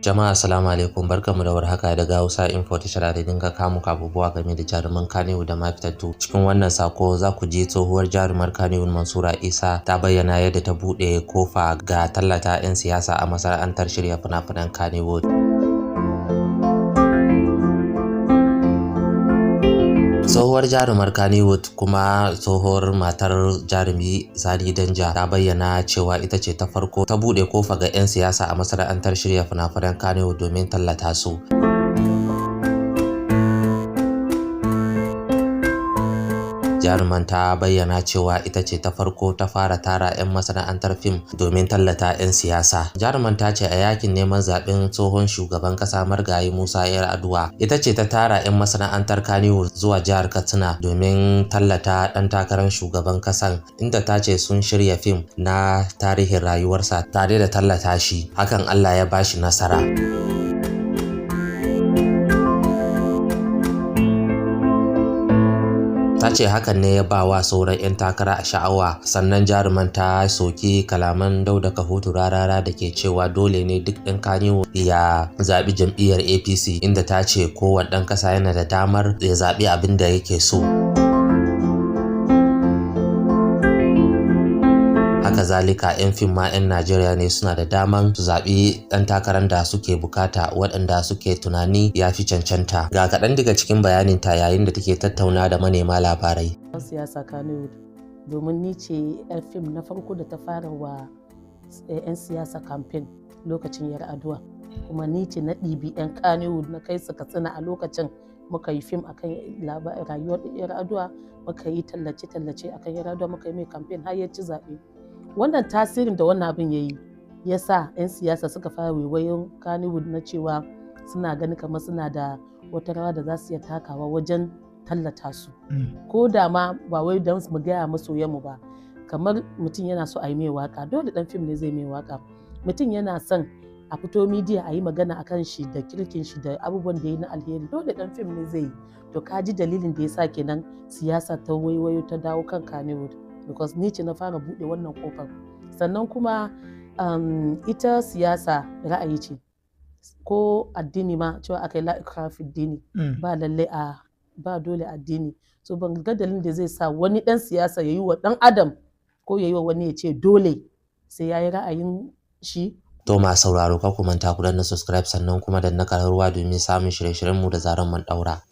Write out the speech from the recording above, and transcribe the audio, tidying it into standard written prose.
Jama'a, assalamu alaikum, barkamu da warhaka daga Hausa Info, tashar da dinga kawo muku abubuwa game da jaruman Kannywood da ma fitattu. Cikin wannan sako za ku ji tsohuwar jarumar Kannywood Mansura Isa ta bayyana yadda ta buɗe kofa ga tallata 'yan siyasa a masana'antar shirya fina-finan Kannywood. Tsohuwar jarumar Kannywood kuma tsohuwar matar jarumi Sani Danja ta bayyana cewa ita ce ta farko ta buɗe kofa ga 'yan siyasa a masana'antar shirya fina-finan Kannywood domin tallata su. Jaruman ta bayyana cewa ita ce ta farko ta fara tara 'yan masana'antar fim domin tallata 'yan siyasa. Jaruman ta ce a yakin neman zaben tsohon shugaban kasa Marigayi Musa Yar'adua, ita ce ta tara 'yan masana'antar Kannywood zuwa jihar Katsina domin tallata dan takarar shugaban kasan, inda ta ce sun shirya fim na tarihin rayuwarsa tare da tallata shi. Hakan Allah ya bashi nasara. Ta ce hakan ne ya ba wa sauran 'yan takara a sha'awa. Sannan jaruman ta soki kalaman Dauda Kahutu Rarara da ke cewa dole ne duk ɗan Kannywood ya zaɓi jam'iyyar APC, inda ta ce kowane ɗan ƙasa yana da damar ya zaɓi abin da yake so. Haka zalika, 'yan fim ma 'yan Najeriya ne, suna da daman su zaɓi ɗan takarar da suke bukata, waɗanda suke tunani ya fi cancanta. Ga kaɗan daga cikin bayanin ta yayin da take tattauna da manema labarai. Siyasa Kannywood, domin ni ce 'yar fim na farko da ta fara wa 'yan siyasa campaign lokacin Yar'adua, kuma ni ce na ɗibi 'yan Kannywood na kai su Katsina. A lokacin muka yi fim akan rayuwar Yar'adua, muka yi tallace-tallace akan Yar'adua, muka yi mai campaign har ya ci zaɓe. Wannan tasirin da wannan abin ya yi ya sa 'yan siyasa suka fara waiwayon Kannywood na cewa suna gani kamar suna da wata rawa da za su iya takawa wajen tallata su, ko da ma ba wai don mu gaya masoyanmu ba. Kamar mutum yana so a yi mai waka, dole dan fim ne zai mai waka. Mutum yana son a fito midiya a yi magana akan shi da kirkin shi da abubuwan da ya yi na alheri, dole dan fim ne zai yi. To, ka ji dalilin da ya sa kenan siyasa ta waiwayo ta dawo kan Kannywood, because ni ce na fara buɗe wannan kofar. Sannan kuma ita siyasa ra'ayi ce. Ko addini ma cewa aka yi la ikraha dini, ba lalle a ba dole addini. So ban ga dalilin da zai sa wani dan siyasa ya yi wa dan adam ko ya yi wa wani ya ce dole sai ya yi ra'ayin shi. To, masu sauraro, kar ku manta ku danna subscribe, sannan kuma danna kararrawa domin samun shirye-shiryenmu da zaran mun daura.